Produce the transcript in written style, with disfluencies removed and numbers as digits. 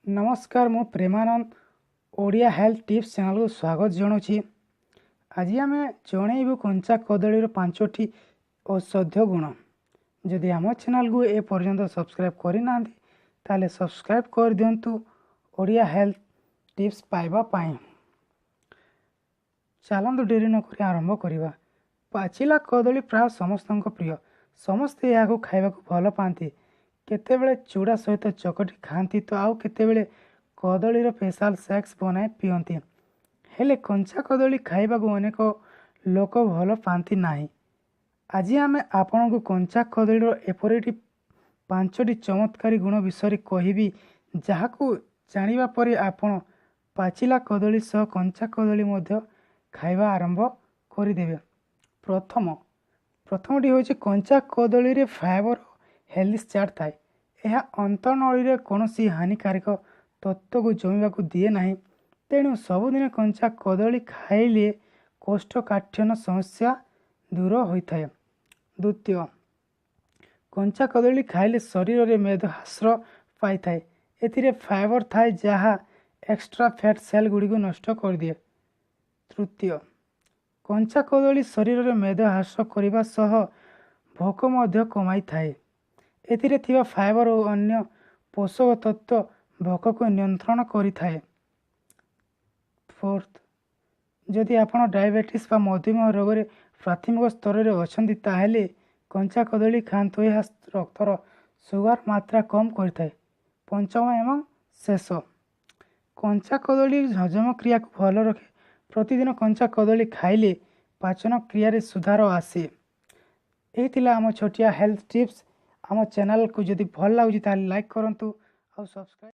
ନମସ୍କାର, ମୁଁ Premananda, Odia health tips ଚ୍ୟାନେଲକୁ ସ୍ୱାଗତ ଜଣାଉଛି। ଆଜି ଆମେ ଜଣେଇବୁ କଞ୍ଚା କଦଳୀର ପାଞ୍ଚଟି ଔଷଧୀୟ ଗୁଣ। ଯଦି ଆମ ଚ୍ୟାନେଲକୁ ଏ ପର୍ଯ୍ୟନ୍ତ ସବସ୍କ୍ରାଇବ୍ କରିନାହାନ୍ତି, ତାହେଲେ ସବସ୍କ୍ରାଇବ୍ କରିଦିଅନ୍ତୁ ଓଡ଼ିଆ ହେଲ୍ଥ ଟିପ୍ସ ପାଇବା ପାଇଁ। ଚାଲନ୍ତୁ, ଡେରି ନକରି ଆରମ୍ଭ କରିବା। ପାଚିଲା କଦଳୀ ପ୍ରାୟ ସମସ୍ତଙ୍କ ପ୍ରିୟ। ସମସ୍ତେ ଏହାକୁ ଖାଇବାକୁ ଭଲ ପାଆନ୍ତି। କେତେବେଳେ ଚୁଡ଼ା ସହିତ ଚକଟି ଖାଆନ୍ତି ତ ଆଉ କେତେବେଳେ କଦଳୀର ସ୍ପେଶାଲ ସେକ୍ସ ବନାଇ ପିଅନ୍ତି। ହେଲେ କଞ୍ଚା କଦଳୀ ଖାଇବାକୁ ଅନେକ ଲୋକ ଭଲ ପାଆନ୍ତି ନାହିଁ। ଆଜି ଆମେ ଆପଣଙ୍କୁ କଞ୍ଚା କଦଳୀର ଏପରି ପାଞ୍ଚଟି ଚମତ୍କାରୀ ଗୁଣ ବିଷୟରେ କହିବି, ଯାହାକୁ ଜାଣିବା ପରେ ଆପଣ ପାଚିଲା କଦଳୀ ସହ କଞ୍ଚା କଦଳୀ ମଧ୍ୟ ଖାଇବା ଆରମ୍ଭ କରିଦେବେ। ପ୍ରଥମଟି ହେଉଛି, କଞ୍ଚା କଦଳୀରେ ଫାଇବର, ହେଲ୍ଦି ଚାଟ୍ ଥାଏ। ଏହା ଅନ୍ତନଳୀରେ କୌଣସି ହାନିକାରକ ତତ୍ତ୍ୱକୁ ଜମିବାକୁ ଦିଏ ନାହିଁ। ତେଣୁ ସବୁଦିନ କଞ୍ଚା କଦଳୀ ଖାଇଲେ କୋଷ୍ଠକାଠିନ୍ୟ ସମସ୍ୟା ଦୂର ହୋଇଥାଏ। ଦ୍ୱିତୀୟ, କଞ୍ଚା କଦଳୀ ଖାଇଲେ ଶରୀରରେ ମେଦ ହ୍ରାସ ପାଇଥାଏ। ଏଥିରେ ଫାଇବର ଥାଏ, ଯାହା ଏକ୍ସଟ୍ରା ଫ୍ୟାଟ୍ ସେଲ୍ ଗୁଡ଼ିକୁ ନଷ୍ଟ କରିଦିଏ। ତୃତୀୟ, କଞ୍ଚା କଦଳୀ ଶରୀରରେ ମେଦ ହ୍ରାସ କରିବା ସହ ଭୋକ ମଧ୍ୟ କମାଇଥାଏ। ଏଥିରେ ଥିବା ଫାଇବର ଓ ଅନ୍ୟ ପୋଷକ ତତ୍ତ୍ୱ ଭୋକକୁ ନିୟନ୍ତ୍ରଣ କରିଥାଏ। ଫୋର୍ଥ, ଯଦି ଆପଣ ଡାଇବେଟିସ୍ ବା ମଧୁମେହ ରୋଗରେ ପ୍ରାଥମିକ ସ୍ତରରେ ଅଛନ୍ତି, ତାହେଲେ କଞ୍ଚା କଦଳୀ ଖାଆନ୍ତୁ। ଏହା ରକ୍ତର ସୁଗାର ମାତ୍ରା କମ୍ କରିଥାଏ। ପଞ୍ଚମ ଏବଂ ଶେଷ, କଞ୍ଚା କଦଳୀ ହଜମ କ୍ରିୟାକୁ ଭଲ ରଖେ। ପ୍ରତିଦିନ କଞ୍ଚା କଦଳୀ ଖାଇଲେ ପାଚନ କ୍ରିୟାରେ ସୁଧାର ଆସେ। ଏହି ଥିଲା ଆମ ଛୋଟିଆ ହେଲ୍ଥ ଟିପ୍ସ। ଆମ ଚ୍ୟାନେଲକୁ ଯଦି ଭଲ ଲାଗୁଛି, ତାହେଲେ ଲାଇକ୍ କରନ୍ତୁ ଆଉ ସବସ୍କ୍ରାଇବ୍